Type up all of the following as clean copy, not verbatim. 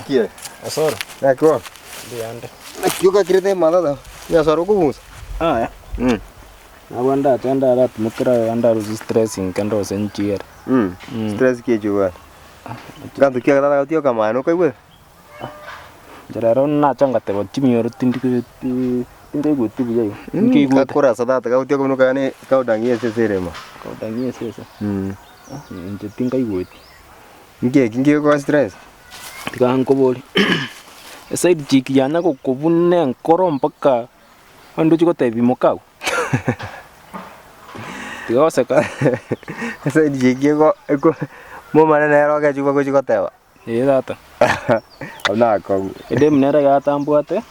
Naki Osoro. Naki bono? Mbuyande. Naki ogakirete ematata? Nyasore okobusa? Aya. Mm. Nabo ndache ndaratimokera iga ndarusie stress inke ndose nchiere. Mm. Stress ki echio obwate? Gento ki agatata gotioka okamanya nokoigwera? Inche rero nacha ngateba chimioro tindi tinkaigweti buya igo. Nkaigwete. Gakorasa tata gagotioka buna okagane kaodangi esese eremo. Kaodangi esese. Inche tinkaigweti. Nki eki ngegokoa stress? Tiga nkoborie, eside chick yanya gokobuna enkoro mpaka onde ochie gotebia mokau? Tiga goseka. Eside chick ego eko momane nere ogechigwa gochia goteba. Ee tata. Abwo nakong'u. Edemu nere iga atambwate,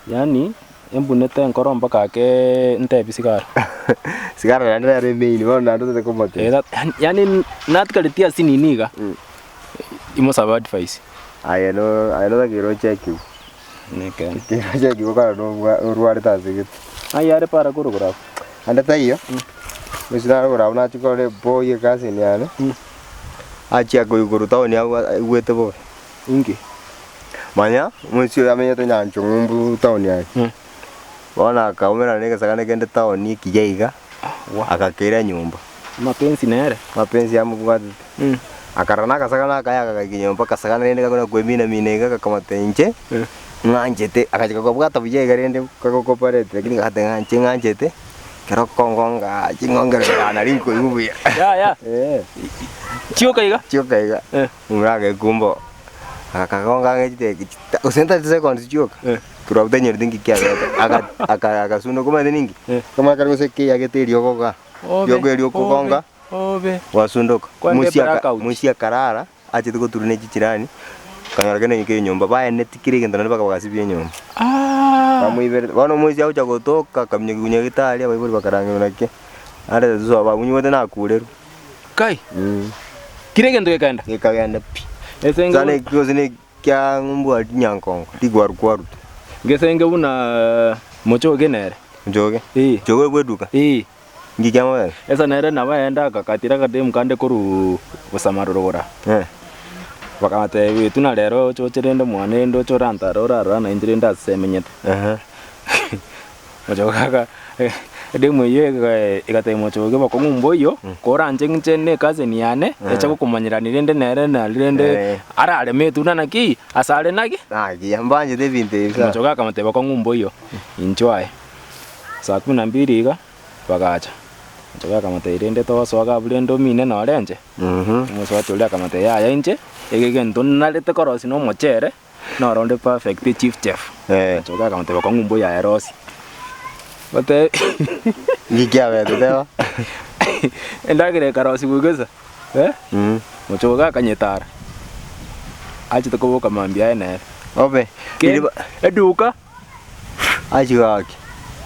yaani embunete enkoro mpaka ake ntebie sigara. Sigara naende nere emain bono naende otete Ee komotebia. tata, yaani yaani natigareti ase nini iga, imosabe advice. Aye no aye notakeire ochekiwe. Nekeene. Otakeire ochekiwe okare nobwa orwarete ase gete. Aye are para korokora abwo. Ande taiyo, gose narogora abwo nachia korora eboy ecousin yane, achia koigwa korwa town abwo aigwete bobe. Inki? Manya, omoisia oyo amenyete Nyanchong'umbu town aye. Bono akaumerana na egesagane kende town ekiya iga, agakeira nyomba. Mapenzi nere? Mapenzi amobwatete. Akarora na agasagane akaye akagaikia nyomba, akasagana rende gakona kwemina mina iga gakamotebia inche, ng'anchete, agachia gakobwata buya iga rende kagokopareti lakini gagateba ng'a inche ng'anchete, ekero okongonga ching'ongero aa nari nkoigwa buya. Yaya, Eh. chioka iga. Chioka iga, Eh. omomura agaekumba oo, agakagonga ang'e chidaki chita gose ntari seconds chioka, Eh. korwa abwo tanyoreti nki kiabete, aga aka agasunda omanyete ninki, Eh. omanye kare gose keyagete eriogo igaa, Obe, riogo erio okogonga. Obe. Gwasundoka. Kwende Moisia aka- blackout. moisia akarara, achete goturwa ne chichirani, akanyora kende ke enyomba, baeneti kera egento naende mpaka bagasibia enyomba. Ah! Bamoiberete. Bono omoisia agocha gotoka, akamanya kigunya gete aria, abaibori bakarangerwa naki, arete sobo bamunyuete nakurerwa. Kai! Kera egento gekaenda? Gekagenda pi. Esenge Sana eki gose ne kia ng'umbu aria nyankongo, rigwarukwaru tu. Ngesenge buna mochoge nere. Mochoge? Eh. Mochoge bwa eduka? Eh. Inki kiamobera? Esa nere nabo aenda akakatira akademu kande korwa bosamaroro bora. Eh. Bakamotebia etwe na rero ochoche rende mwane rende oche orantare orarora nainche rende ase emenyete. Ehe. Mochoge aka edemu eyio ega- egatebia mochoge bokong'u mboiyo, koranche inche ne ecousin yane, eche gokomanyerania rende nere nari rende Eh. arareme etunda naki, ase are naki. Nakiya, mbanchete ebinto ebi sana. Mochoge akamotebia bokong'u mboiyo, inchuo aye. Saa kumi na mbili iga. Bagacha. Omochoge akamotebia, Rende togosoa iga abwo rende omine nore inche. Omosubati oria akamotebia, Yaya inche, eke egento narete korosia na omochere, noro onde perfect chief chef. Omochoge akamotebia, Bokong'u mbuya aye rosia. Gote Nki kiabete teba? Endagera ekarosiwa gesa, eh, omochoge akanyetara, achete koboka mambia aye nere. Obe. Ke- Eduka. Achigaki.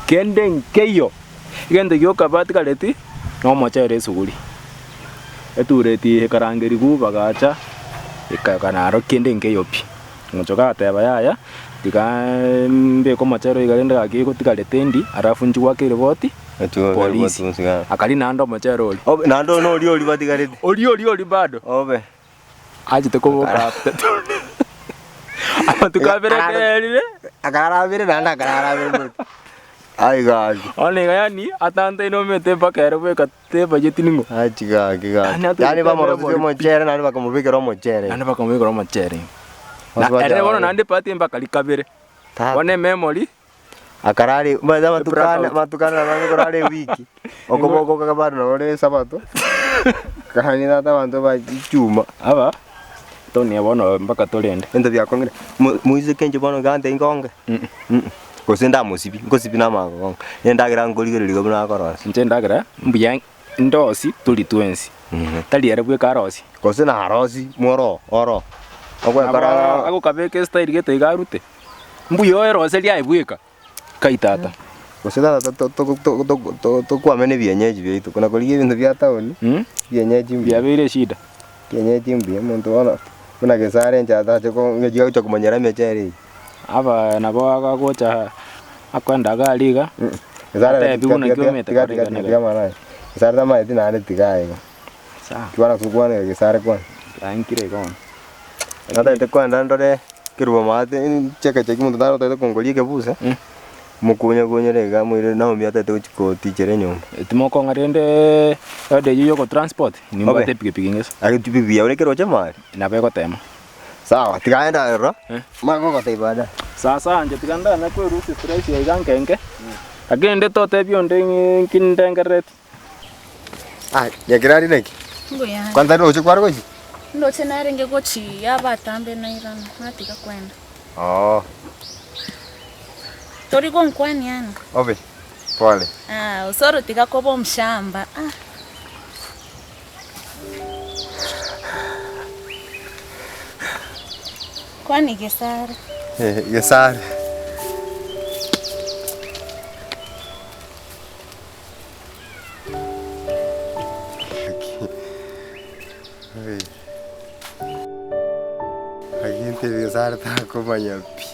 Kende nkeiyo, egento gioka batigareti nomochere esuguri. Etureti ekarangerigwa bagacha, ekayoka naro kende nkeiyo pi. Omochoka agateba yaya, tiga mbeke omochere oyo iga rende gaki gotigarete endi, alafu nchi goaka eriboti, polisi. Akaria naende omochere oria. Obe naende oyo noria oria batigarete. Oria oria oria bado. Obe. Achete koboka after amatuko abere akerire. Akarara abere naende akarara abere mono. Ai gaki. Bono iga yaani atantaine omete mpaka ere bweka tebacheti ning'o. Achi gaki gaki. Yaani atagete Yaani bamorosetie abere bori pi. omochere naende bakamobekera omochere. Naende bakamobekera omochere. Na Mosubati ere bono abarire. naende ebahati mpaka rikabere. Tata. Bono ememory. Akarara omanyete amatuko ane Blackout. amatuko ane nabo korara ewiki, okoboka okaba bado nabo ore esabato, kanye tata abanto ba chuma. Aba, tonia bono mpaka torende. Ebinto biakong'ire, mo moiseke inche bono iga ntebie nkonge, gose ndamosibie, nkosibia na amagogo, na endagera nkorigereria iga buna akorosia. Inche endagera mbuya ndosi tori twensi, tari ere bweka arosie. Gose narosie mworo oro, ogwekora Nabo agokabeka estyle gete iga arute. Mbuya oeroserie aye bweka, kai tata. Gose tata tokwame na ebienyeji biaito, kona korigia ebinto bia town, ebienyeji mbuya. Biabeire eshida. Ebienyeji mbuya, omonto bono buna gesare inche atache gocha komonyera emechere eye. Aba nabo agagocha akoenda iga aria iga, Gesare atebi buna ki omanyete tiga kore tiga iga na tiga iga. amang'ana aya, gesare tamaeti naende tiga iga. Sawa. Kwana kwana gesare kwana. Yankire iga bono. Natagete kwenda ndore kerubo maate cheka cheki omonto nare otagete kongoria ekebuse, mokunye kunyere iga moire Naomi atagete gochia kotichera enyomba. Timokong'a rende order eyio ya ogotransport, nimbwate Obe. epikipiki ng'ese. Ake epikipiki yago nekeroche mari? Nabo egotema. Sawa, tiga aende aroro, manye gogotebia baadaye. Sasa inche tiga ndanya kwerusia stress eye iga nke nke, lakini rende totebia onde ng'e nki ndengerereti. Ah, nyakirari naki? Mbuya. Kwanza roche kware gochia? Ndoche narenge gochia abatambe nairana, natiga kwenda. Oo. Tori gonkwania ane? Obe, pole. Ah, osoro tiga koba omoshamba ah. Kwani Gesare? Eh, Gesare. Agente Gesare takomanya pi.